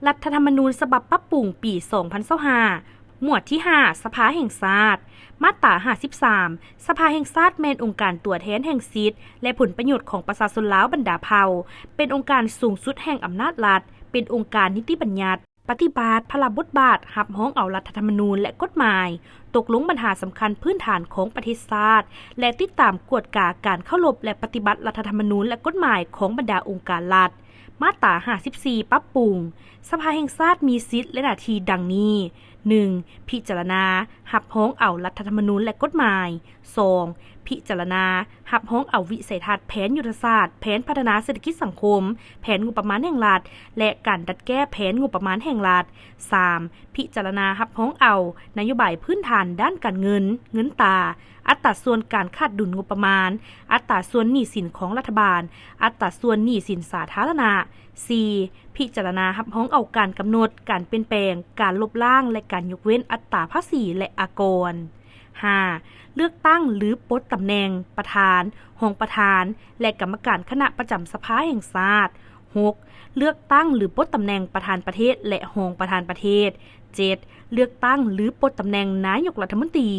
ລັດຖະທຳມະນູນສະບັບປັບປຸງປີສອງພັນຊາວຫ້າ ໝວດທີຫ້າ ສະພາແຫ່ງຊາດ ມາດຕາຫ້າສິບສາມ ສະພາແຫ່ງຊາດແມ່ນອົງການຕົວແທນແຫ່ງສິດ ແລະ ຜົນປະໂຫຍດຂອງປະຊາຊົນລາວບັນດາເຜົ່າ, ເປັນອົງການສູງສຸດແຫ່ງອຳນາດລັດ, ເປັນອົງການນິຕິບັນຍັດ, ປະຕິບັດພາລະບົດບາດ, ຮັບຮອງເອົາລັດຖະທຳມະນູນ ແລະ ກົດໝາຍ, ຕົກລົງບັນຫາສຳຄັນພື້ນຖານຂອງປະເທດຊາດ ແລະ ຕິດຕາມກວດກາການເຄົາລົບ ແລະ ປະຕິບັດລັດຖະທຳມະນູນ ແລະ ກົດໝາຍຂອງບັນດາອົງການລັດ. ມາດຕາຫ້າສິບສີ່ ປັບປຸງ ສະພາແຫ່ງຊາດມີສິດ ແລະ ໜ້າທີ່ດັ່ງນີ້: ໜຶ່ງ ພິຈາລະນາ, ຮັບຮອງເອົາລັດຖະທຳມະນູນ ແລະ ກົດໝາຍ. ສອງ ພິຈາລະນາ, ຮັບຮອງເອົາວິໄສທັດ, ແຜນຍຸດທະສາດ, ແຜນພັດທະນາເສດຖະກິດສັງຄົມ, ແຜນງົບປະມານແຫ່ງລັດ ແລະ ການດັດແກ້ແຜນງົບປະມານແຫ່ງລັດ. ສາມ ພິຈາລະນາ, ຮັບຮອງເອົານະໂຍບາຍພື້ນຖານດ້ານການເງິນ, ເງິນຕາ, ອັດຕາສ່ວນການຂາດດຸນງົບປະມານ, ອັດຕາສ່ວນໜີ້ສິນຂອງລັດຖະບານ, ອັດຕາສ່ວນໜີ້ສິນສາທາລະນະ. ສີ່ ພິຈາລະນາຮັບຮອງເອົາການກຳນົດ, ການປ່ຽນແປງ, ການລົບລ້າງ ແລະ ການຍົກເວັ້ນອັດຕາພາສີ ແລະ ອາກອນ. ຫ້າ ເລືອກຕັ້ງ ຫຼື ປົດຕຳແໜ່ງປະທານ, ຮອງປະທານ ແລະ ກຳມະການຄະນະປະຈຳສະພາແຫ່ງຊາດ. ຫົກ ເລືອກຕັ້ງ ຫຼື ປົດຕຳແໜ່ງປະທານປະເທດ ແລະ ຮອງປະທານປະເທດ. ເຈັດ ເລືອກຕັ້ງ ຫຼື ປົດຕຳແໜ່ງນາຍົກລັດຖະມົນຕີ.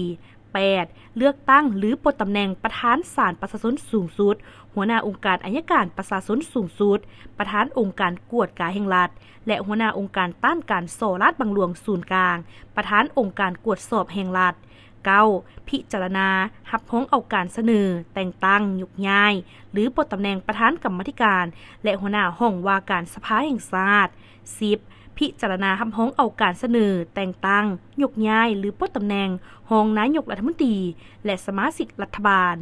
ແປດ ເລືອກຕັ້ງ ຫຼື ປົດຕຳແໜ່ງປະທານສານປະຊາຊົນສູງສຸດ, ຫົວໜ້າອົງການໄອຍະການປະຊາຊົນສູງສຸດ, ປະທານອົງການກວດກາແຫ່ງລັດ ແລະ ຫົວໜ້າອົງການຕ້ານການສໍ້ລາດບັງຫຼວງສູນກາງ, ປະທານອົງການກວດສອບແຫ່ງລັດ. ເກົ້າ ພິຈາລະນາຮັບຮອງເອົາການສະເໜີ, ແຕ່ງຕັ້ງ, ຍົກຍ້າຍ ຫຼື ປົດຕຳແໜ່ງປະທານກຳມາທິການ ແລະ ຫົວໜ້າຫ້ອງວ່າການສະພາແຫ່ງຊາດ. ສິບ ພິຈາລະນາຮັບຮອງເອົາການສະເໜີ, ແຕ່ງຕັ້ງ, ຍົກຍ້າຍ ຫຼື ປົດຕຳແໜ່ງຮອງນາຍົກລັດຖະມົນຕີ ແລະ ສະມາຊິກລັດຖະບານ.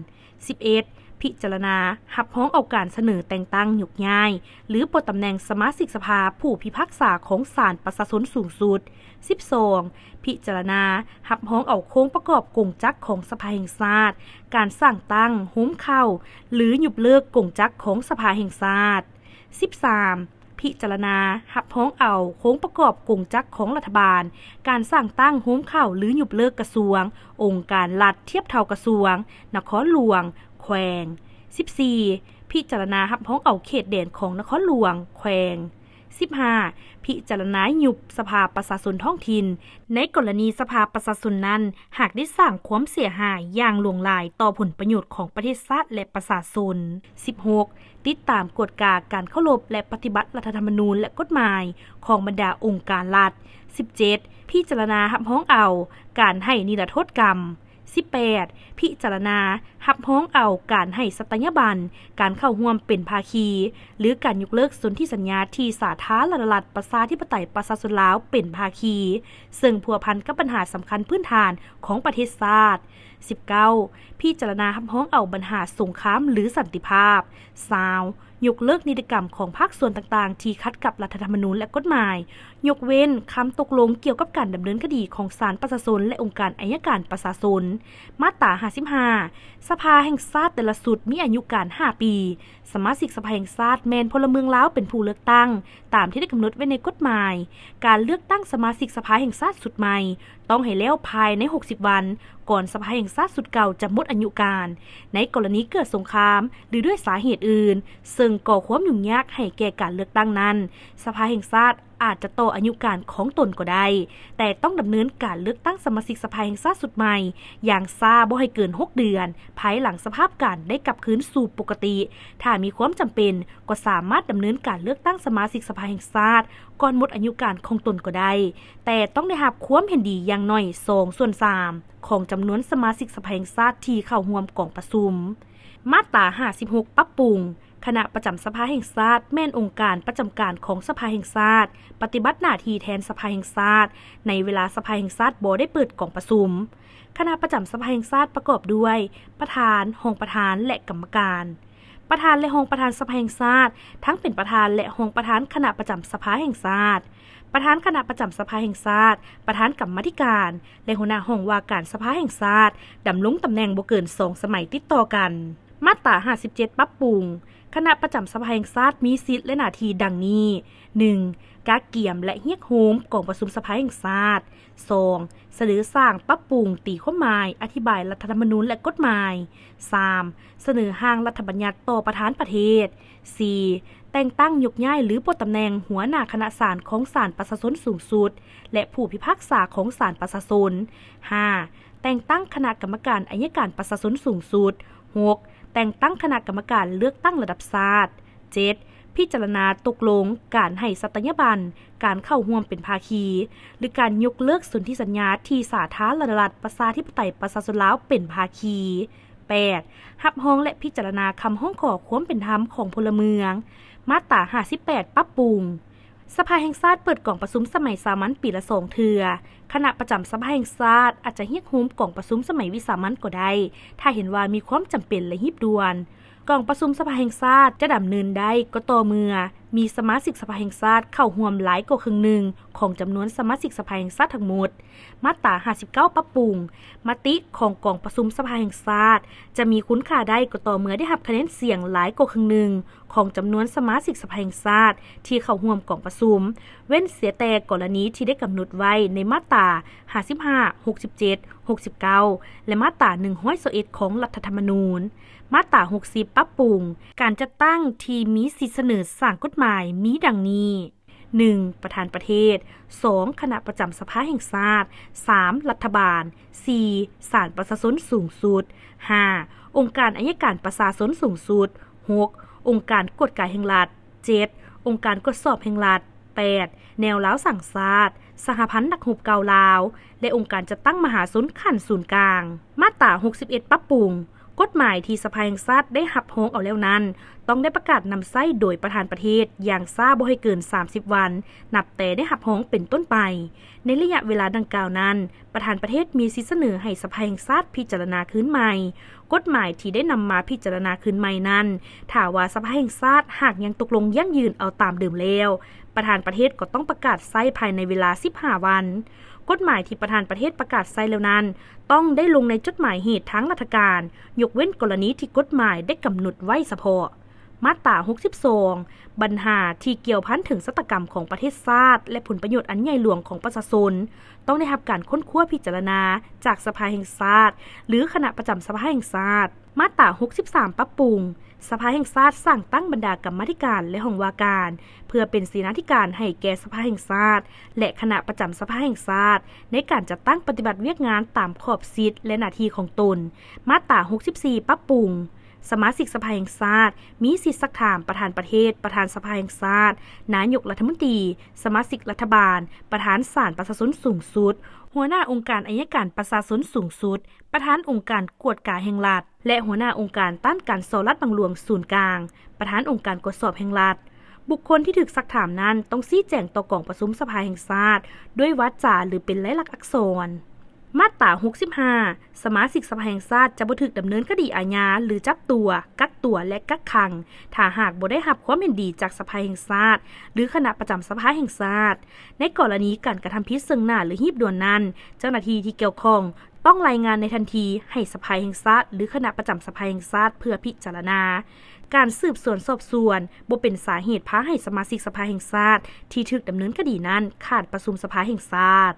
ສິບເອັດ ພິຈາລະນາຮັບຮອງເອົາການສະເໜີ, ແຕ່ງຕັ້ງ, ຍົກຍ້າຍ ຫຼື ປົດຕຳແໜ່ງສະມາຊິກສະພາຜູ້ພິພາກສາຂອງສານປະຊາຊົນສູງສຸດ. ສິບສອງ ພິຈາລະນາຮັບຮອງເອົາໂຄງປະກອບກົງຈັກຂອງສະພາແຫ່ງຊາດ, ການສ້າງຕັ້ງ, ໂຮມເຂົ້າ ຫຼື ຍຸບເລີກກົງຈັກຂອງສະພາແຫ່ງຊາດ. ສິບສາມ ພິຈາລະນາຮັບຮອງເອົາໂຄງປະກອບກົງຈັກຂອງລັດຖະບານ, ການສ້າງຕັ້ງ, ໂຮມເຂົ້າ ຫຼື ຍຸບເລີກກະຊວງ, ອົງການລັດທຽບເທົ່າກະຊວງ, ນະຄອນຫຼວງ, ແຂວງ. ສິບສີ່ ພິຈາລະນາຮັບຮອງເອົາເຂດແດນຂອງນະຄອນຫຼວງ, ແຂວງ. ສິບຫ້າ ພິຈາລະນາຍຸບສະພາປະຊາຊົນທ້ອງຖິ່ນ ໃນກໍລະນີສະພາປະຊາຊົນນັ້ນ ຫາກໄດ້ສ້າງຄວາມເສຍຫາຍຢ່າງຫຼວງຫຼາຍຕໍ່ຜົນປະໂຫຍດຂອງປະເທດຊາດ ແລະ ປະຊາຊົນ. ສິບຫົກ ຕິດຕາມກວດກາການເຄົາລົບ ແລະ ປະຕິບັດລັດຖະທຳມະນູນ ແລະ ກົດໝາຍຂອງບັນດາອົງການລັດ. ສິບເຈັດ ພິຈາລະນາຮັບຮອງເອົາການໃຫ້ນິລະໂທດກຳ. ສິບແປດ ພິຈາລະນາຮັບຮອງເອົາການໃຫ້ສັດຕະຍາບັນການເຂົ້າຮ່ວມເປັນພາຄີ ຫຼື ການຍົກເລີກສົນທິສັນຍາທີ່ສາທາລະນະລັດ ປະຊາທິປະໄຕ ປະຊາຊົນລາວເປັນພາຄີ ເຊິ່ງພົວພັນກັບບັນຫາສຳຄັນພື້ນຖານຂອງປະເທດຊາດ. ສິບເກົ້າ ພິຈາລະນາຮັບຮອງເອົາບັນຫາສົງຄາມ ຫຼື ສັນຕິພາບ. ຊາວ ຍົກເລີກນິຕິກຳຂອງພາກສ່ວນຕ່າງໆທີ່ຂັດກັບລັດຖະທຳມະນູນ ແລະ ກົດໝາຍ, ຍົກເວັ້ນຄຳຕົກລົງກ່ຽວກັບການດຳເນີນຄະດີຂອງສານປະຊາຊົນ ແລະ ອົງການໄອຍະການປະຊາຊົນ. ມາດຕາຫ້າສິບຫ້າ ສະພາແຫ່ງຊາດແຕ່ລະຊຸດມີອາຍຸການຫ້າປີ. ສະມາຊິກສະພາແຫ່ງຊາດແມ່ນພົນລະເມືອງລາວເປັນຜູ້ເລືອກຕັ້ງ ຕາມທີ່ໄດ້ກຳນົດໄວ້ໃນກົດໝາຍ. ການເລືອກຕັ້ງສະມາຊິກສະພາແຫ່ງຊາດຊຸດໃໝ່ ຕ້ອງໃຫ້ແລ້ວພາຍໃນຫົກສິບວັນ ກ່ອນສະພາແຫ່ງຊາດຊຸດເກົ່າຈະໝົດອາຍຸການ. ໃນກໍລະນີເກີດສົງຄາມ ຫຼື ດ້ວຍສາເຫດອື່ນ ເຊິ່ງກໍ່ຄວາມຫຍຸ້ງຍາກໃຫ້ແກ່ການເລືອກຕັ້ງນັ້ນ, ສະພາແຫ່ງຊາດອາດຈະຕໍ່ອາຍຸການຂອງຕົນກໍໄດ້, ແຕ່ຕ້ອງດຳເນີນການເລືອກຕັ້ງສະມາຊິກສະພາແຫ່ງຊາດຊຸດໃໝ່ຢ່າງຊ້າບໍ່ໃຫ້ເກີນຫົກເດືອນ ພາຍຫຼັງສະພາບການໄດ້ກັບຄືນສູ່ປົກກະຕິ. ຖ້າມີຄວາມຈຳເປັນ, ກໍສາມາດດຳເນີນການເລືອກຕັ້ງສະມາຊິກສະພາແຫ່ງຊາດກ່ອນໝົດອາຍຸການຂອງຕົນກໍໄດ້, ແຕ່ຕ້ອງໄດ້ຮັບຄວາມເຫັນດີຢ່າງໜ້ອຍສອງສ່ວນສາມຂອງຈຳນວນສະມາຊິກສະພາແຫ່ງຊາດທີ່ເຂົ້າຮ່ວມກອງປະຊຸມ. ມາດຕາຫ້າສິບຫົກ ປັບປຸງ. ຄະນະປະຈຳສະພາແຫ່ງຊາດແມ່ນອົງການປະຈຳການຂອງສະພາແຫ່ງຊາດ, ປະຕິບັດໜ້າທີ່ແທນສະພາແຫ່ງຊາດ ໃນເວລາສະພາແຫ່ງຊາດບໍ່ໄດ້ເປີດກອງປະຊຸມ. ຄະນະປະຈຳສະພາແຫ່ງຊາດປະກອບດ້ວຍ ປະທານ, ຮອງປະທານ ແລະ ກຳມະການ. ປະທານ ແລະ ຮອງປະທານສະພາແຫ່ງຊາດ ທັງເປັນປະທານ ແລະ ຮອງປະທານຄະນະປະຈຳສະພາແຫ່ງຊາດ, ປະທານຄະນະປະຈຳສະພາແຫ່ງຊາດ, ປະທານກຳມາທິການ ແລະ ຫົວໜ້າຫ້ອງວ່າການສະພາແຫ່ງຊາດ ດຳລົງຕຳແໜ່ງບໍ່ເກີນສອງສະໄໝຕິດຕໍ່ກັນ. ມາດຕາຫ້າສິບເຈັດ ປັບປຸງ. ຄະນະປະຈຳສະພາແຫ່ງຊາດມີສິດ ແລະ ໜ້າທີ່ດັ່ງນີ້: ໜຶ່ງ ກະກຽມ ແລະ ຮຽກໂຮມກອງປະຊຸມສະພາແຫ່ງຊາດ. ສອງ ສະເໜີສ້າງ, ປັບປຸງ, ຕີຄວາມໝາຍ, ອະທິບາຍລັດຖະທຳມະນູນ ແລະ ກົດໝາຍ. ສາມ ສະເໜີຮ່າງລັດຖະບັນຍັດຕໍ່ປະທານປະເທດ. ສີ່ ແຕ່ງຕັ້ງຍົກຍ້າຍ ຫຼື ປົດຕຳແໜ່ງຫົວໜ້າຄະນະສານຂອງສານປະຊາຊົນສູງສຸດ ແລະ ຜູ້ພິພາກສາຂອງສານປະຊາຊົນ. ຫ້າ. ແຕ່ງຕັ້ງຄະນະກຳມະການໄອຍະການປະຊາຊົນສູງສຸດ. ຫົກ. ແຕ່ງຕັ້ງຄະນະກຳມະການເລືອກຕັ້ງລະດັບຊາດ. ເຈັດ. ພິຈາລະນາຕົກລົງການໃຫ້ສັດຕະຍາບັນການເຂົ້າຮ່ວມເປັນພາຄີ ຫຼື ການຍົກເລີກສົນທິສັນຍາທີ່ສາທາລະນະລັດ ປະຊາທິປະໄຕ ປະຊາຊົນລາວເປັນພາຄີ. ແປດ. ຮັບຮອງ ແລະ ພິຈາລະນາຄຳຮ້ອງຂໍຄວາມເປັນທຳຂອງພົນລະເມືອງ. ມາດຕາ ຫ້າສິບແປດ ປັບປຸງ. ສະພາແຫ່ງຊາດເປີດກອງປະຊຸມສະໄໝສາມັນປີລະສອງເທື່ອ. ຄະນະປະຈຳສະພາແຫ່ງຊາດອາດຈະຮຽກໂຮມກອງປະຊຸມສະໄໝວິສາມັນກໍໄດ້, ຖ້າເຫັນວ່າມີຄວາມຈຳເປັນ ແລະ ຮີບດ່ວນ. ກອງປະຊຸມສະພາແຫ່ງຊາດຈະດຳເນີນໄດ້ກໍຕໍ່ເມື່ອມີສະມາຊິກສະພາແຫ່ງຊາດເຂົ້າຮ່ວມຫຼາຍກວ່າເຄິ່ງໜຶ່ງຂອງຈຳນວນສະມາຊິກສະພາແຫ່ງຊາດທັງໝົດ. ມາດຕາ ຫ້າສິບເກົ້າ ປັບປຸງ. ມະຕິຂອງກອງປະຊຸມສະພາແຫ່ງຊາດຈະມີຄຸນຄ່າໄດ້ກໍຕໍ່ເມື່ອໄດ້ຮັບຄະແນນສຽງຫຼາຍກວ່າເຄິ່ງໜຶ່ງຂອງຈຳນວນສະມາຊິກສະພາແຫ່ງຊາດທີ່ເຂົ້າຮ່ວມກອງປະຊຸມ, ເວັ້ນເສຍແຕ່ກໍລະນີທີ່ໄດ້ກຳນົດໄວ້ໃນມາດຕາ ຫ້າສິບຫ້າ, ຫົກສິບເຈັດ, ຫົກສິບເກົ້າ ແລະ ມາດຕາ ໜຶ່ງຮ້ອຍຊາວເອັດ ຂອງລັດຖະທຳມະນູນ. ມາດຕາ ຫົກສິບ ປັບປຸງ. ການຈັດຕັ້ງທີ່ມີສິດສະເໜີສ້າງກົດໝາຍມີດັ່ງນີ້. ໜຶ່ງ ປະທານປະເທດ. ສອງ ຄະນະປະຈຳສະພາແຫ່ງຊາດ. ສາມ ລັດຖະບານ. ສີ່ ສານປະຊາຊົນສູງສຸດ. ຫ້າ ອົງການໄອຍະການປະຊາຊົນສູງສຸດ. ຫົກ ອົງການກວດກາແຫ່ງລັດ. ເຈັດ ອົງການກວດສອບແຫ່ງລັດ. ແປດ ແນວລາວສ້າງຊາດ, ສະຫະພັນນັກຮົບເກົ່າລາວ ແລະ ອົງການຈັດຕັ້ງມະຫາຊົນຂັ້ນສູນກາງ. ມາດຕາ ຫົກສິບເອັດ ປັບປຸງ. ກົດໝາຍທີ່ສະພາແຫ່ງຊາດໄດ້ຮັບຮອງເອົາແລ້ວນັ້ນ ຕ້ອງໄດ້ປະກາດນຳໃຊ້ໂດຍປະທານປະເທດຢ່າງຊ້າບໍ່ໃຫ້ເກີນສາມສິບວັນ ນັບແຕ່ໄດ້ຮັບຮອງເປັນຕົ້ນໄປ. ໃນໄລຍະເວລາດັ່ງກ່າວນັ້ນ, ປະທານປະເທດມີສິດສະເໜີໃຫ້ສະພາແຫ່ງຊາດພິຈາລະນາຄືນໃໝ່. ກົດໝາຍທີ່ໄດ້ນຳມາພິຈາລະນາຄືນໃໝ່ນັ້ນ, ຖ້າວ່າສະພາແຫ່ງຊາດຫາກຍັງຕົກລົງຢັ້ງຢືນເອົາຕາມເດີມແລ້ວ, ປະທານປະເທດກໍຕ້ອງປະກາດໃຊ້ພາຍໃນເວລາສິບຫ້າວັນ. ກົດໝາຍທີ່ປະທານປະເທດປະກາດໃຊ້ແລ້ວນັ້ນ ຕ້ອງໄດ້ລົງໃນຈົດໝາຍເຫດທາງລັດຖະການ, ຍົກເວັ້ນກໍລະນີທີ່ກົດໝາຍໄດ້ກຳນົດໄວ້ສະເພາະ. ມາດຕາ ຫົກສິບສອງ. ບັນຫາທີ່ກ່ຽວພັນເຖິງຊະຕາກຳຂອງປະເທດຊາດ ແລະ ຜົນປະໂຫຍດອັນໃຫຍ່ຫຼວງຂອງປະຊາຊົນ ຕ້ອງໄດ້ຮັບການຄົ້ນຄວ້າພິຈາລະນາຈາກສະພາແຫ່ງຊາດ ຫຼື ຄະນະປະຈຳສະພາແຫ່ງຊາດ. ມາດຕາ ຫົກສິບສາມ ປັບປຸງ. ສະພາແຫ່ງຊາດສ້າງຕັ້ງບັນດາກຳມາທິການ ແລະ ຫ້ອງວ່າການ ເພື່ອເປັນເສນາທິການໃຫ້ແກ່ສະພາແຫ່ງຊາດ ແລະ ຄະນະປະຈຳສະພາແຫ່ງຊາດ ໃນການຈັດຕັ້ງປະຕິບັດວຽກງານຕາມຂອບສິດ ແລະ ໜ້າທີ່ຂອງຕົນ. ມາດຕາ ຫົກສິບສີ່ ປັບປຸງ. ສະມາຊິກສະພາແຫ່ງຊາດມີສິດຊັກຖາມປະທານປະເທດ, ປະທານສະພາແຫ່ງຊາດ, ນາຍົກລັດຖະມົນຕີ, ສະມາຊິກລັດຖະບານ, ປະທານສານປະຊາຊົນສູງສຸດ, ຫົວໜ້າອົງການໄອຍະການປະຊາຊົນສູງສຸດ, ປະທານອົງການກວດກາແຫ່ງລັດ ແລະ ຫົວໜ້າອົງການຕ້ານການສໍ້ລາດບັງຫຼວງສູນກາງ, ປະທານອົງການກວດສອບແຫ່ງລັດ. ບຸກຄົນທີ່ຖືກຊັກຖາມນັ້ນຕ້ອງຊີ້ແຈງຕໍ່ກອງປະຊຸມສະພາແຫ່ງຊາດດ້ວຍວາຈາ ຫຼື ເປັນລາຍລັກອັກສອນ. ມາດຕາ ຫົກສິບຫ້າ. ສະມາຊິກສະພາແຫ່ງຊາດຈະບໍ່ຖືກດຳເນີນຄະດີອາຍາ ຫຼື ຈັບຕົວ, ກັກຕົວ ແລະ ກັກຂັງ ຖ້າຫາກບໍ່ໄດ້ຮັບຄວາມເຫັນດີຈາກສະພາແຫ່ງຊາດ ຫຼື ຄະນະປະຈຳສະພາແຫ່ງຊາດ. ໃນກໍລະນີການກະທຳຜິດເຊິ່ງໜ້າ ຫຼື ຮີບດ່ວນນັ້ນ, ເຈົ້າໜ້າທີ່ທີ່ກ່ຽວຂ້ອງຕ້ອງລາຍງານໃນທັນທີໃຫ້ສະພາແຫ່ງຊາດ ຫຼື ຄະນະປະຈຳສະພາແຫ່ງຊາດເພື່ອພິຈາລະນາ. ການສືບສວນສອບສວນບໍ່ເປັນສາເຫດພາໃຫ້ສະມາຊິກສະພາແຫ່ງຊາດທີ່ຖືກດຳເນີນຄະດີນັ້ນຂາດປະຊຸມສະພາແຫ່ງຊາດ.